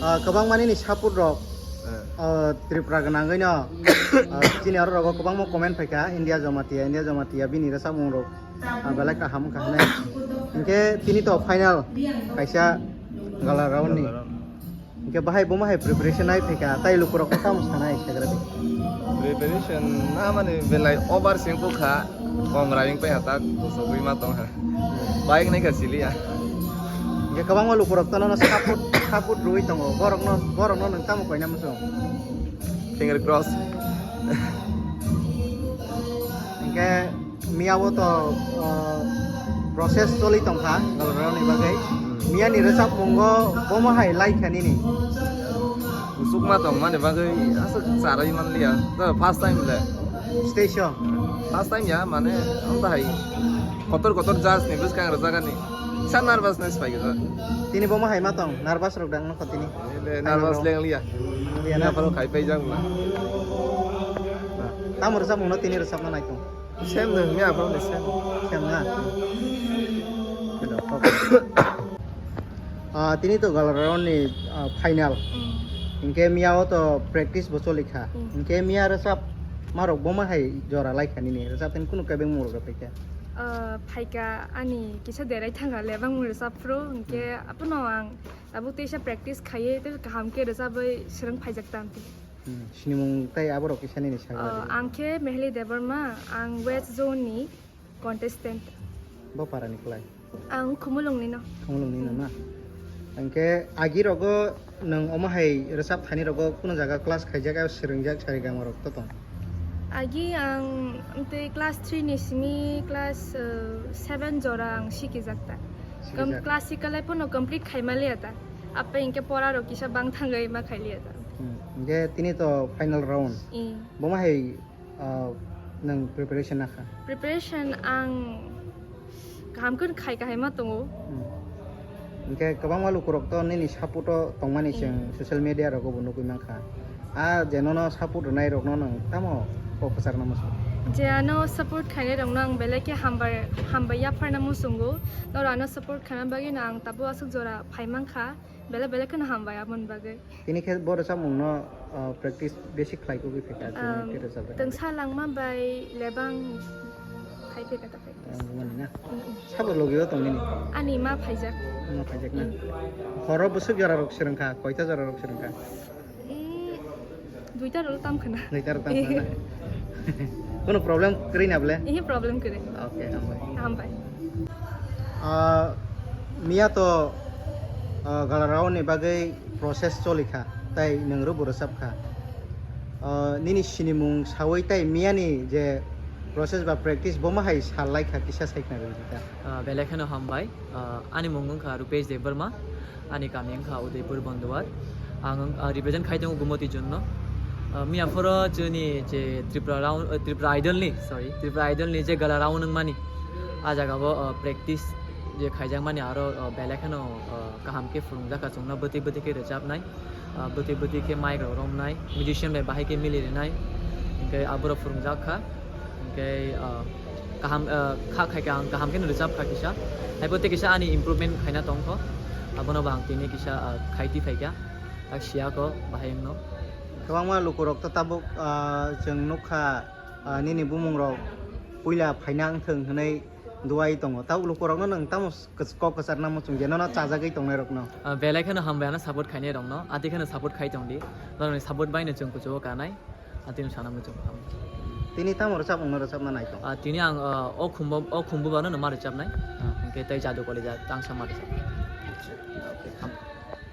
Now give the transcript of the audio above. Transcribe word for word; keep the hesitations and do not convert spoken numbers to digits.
Ah, kwbangma nini support rok, Eh. ah, Tripura gwnangwi no, ah, chini aro rogo kwbangma comment phaikha, India Jamatia, India Jamatia, bini rwchapmung rok, ah, belai kaham wngkha hwnwi. Hinkhe tini to final kaisa gala round ni. Gala round. Hinkhe bahai bomo hai preparation nai phaikha, tai lukurok no tamo sanai sagra di. Preparation na mani belai over sengkuk kha, kong raing pai hatak, kusugwi ma tong ha. Bike nai kha sili ya. Hinkhe kwbangma lukurok tono no support, support rwui tongo. Borok no, borok no nwng tamo koina muchung? Finger cross. Hinkhe miya o to, uh, process choli tongkha, galrao ni bagwi. Miya ni rwchapmungo bomo hai lai kha nini. Kusukma tong mani bagwi aswk charwi manliya. To first time le. Stage o? First time ya, mane, ang bahai kotor kotor judge ni bwskang rwjagani. Sa nervousness pai gajak. Tini bomo hai ma tong, nervous rok dang nokho tini. Ele nervous lengliya. Lengliya na? Miya pharo khai paijak bwla. Tamo rwchapmung no tini rwchapna nai tong? Same no, miya pharo ni same. Same na? Hello, okay. Ah, tini to gala round ni, ah, final. Mm. Hinkhe miya o to practice bo choli kha. Mm. Hinkhe miya rwchap marok bomo hai jora lai kha nini. Rwchap tini kunu kebeng mung rok phaikha. Ah, phaikha ani kisa derai thanga le bang rwchap phuru. Hinkhe Mm. Abono ang tabuk teisa practice khaiwi tei kaham khe rwchabwi swrwng phaijak tamti. Hmm, sinimung tei aborok kisa nini sagwi Ah, rwdi. Ang khe Mehli Debbarma, ang West Zone ni contestant. Bo para ni klai? Ang Khumulwng ni no. Khumulwng ni no Hmm. na? Hwnkhe agi rogo nwng omo hai rwchap thani rogo kuno jaga class khaijak, swrwngjak sari gama rok to tong? Agi ang amtwi class three ni simi class, uh, seven jora ang sikijak ta. Sikijak. Kam classical ai pono complete khaima liya ta. Apa hinkhe pora rok kisa bang thangwi ma khai liya ta. Hmm. Hinkhe tini to final round. I. Bomo hai, uh, nwng preparation nakha? Preparation ang kaham khe khai kahai ma tongo. Hmm. Hinkhe kwbangma lukurok to nini support o tongmani Hmm. chwng social media rogo bo nugwi mankha. A je nono support rwnai rokno nwng tamo kok kwcharna muchung? Je ano support khainai rokno ang belai khe hambai, hambai yapharna muchungo. Noro ano support khaina bagwi no ang tabuk aswk jora phai mankha. Belai belai kheno hambai aboni bagwi. Tini khe bo rwchapmung no, uh, practice besi khlai kugwi phaikha, Ah, chini khe rwchapmung. Tengsa langma bai lebang khai phaikha ta practice. Ah, wngmani na? Mm, mm. Sabo logi o tong nini? Ani ma phaijak. Ma phaijak na? Mm. Horo bwswk jora rok swrwngkha, koita jora rok swrwngkha? Eh, duita rok tam khna. Duita rok tam khna na? Eh. Kono problem kwrwi na bole? Ihi problem kwrwi. Okay, hambai. Hambai. Ah, miya to, ah, gala round ni bagwi process choli kha, tai nwng rw bo rwchap kha. Ah, nini sinimung sawi tai miya ni je process ba practice bo ma hai sal lai kha kisa sai khna rw ta. Ah, belai kheno hambai. Ah, ani mung wngkha Rupesh Debbarma, ani kami wngkha Udaipur Bonduar. Ang wng-, ah, represent khai tongo Gumoti Zone no. Ah, miya phoro chini je Tripura round, ah, Tripura Idol ni, sorry, Tripura Idol ni je gala round wngmani, ah jaga bo, ah, practice je khaijakmani aro, ah, belai kheno, ah, kaham khe phwrwngjak kha chwngno bwtwi bwtwi khe rwchapnai. Ah, bwtwi bwtwi khe mic rok romnai, musician bai bahai khe mili rwnai, hinkhe aborok phwrwngjak kha, hinkhe, ah, kaham, ah, kha khai kha ang kaham khe no rwchap kha kisa, haibo tei kisa ani improvement khaina tong kho, abono bo ang tini kisa, ah, khai twi phai kha, tak siya kho bahai wngno. Kwbangma lukurok to tabuk, ah, chwng nukha, ah, nini bumung rok puila phaina wngthwng hwnwi duai tongo, tabuk lukurokno nwng tamo Kwch-, kok kwcharna muchung je nono chajagwi tongnairokno. Ah, belai kheno hambai ano support khainairokno, atwi kheno support khai tongdi. Norokni support baino chwng kuchugo kanai, atwino sana muchung. Tini tamo rwchapmungno rwchapna naitong? Ah, tini ang, ah, o khumbo, o khumbo bano no ma rwchapnai. Ah. Hwnkhe tei Jadu College-o tangsa ma rwchapnai. Okay, ham-,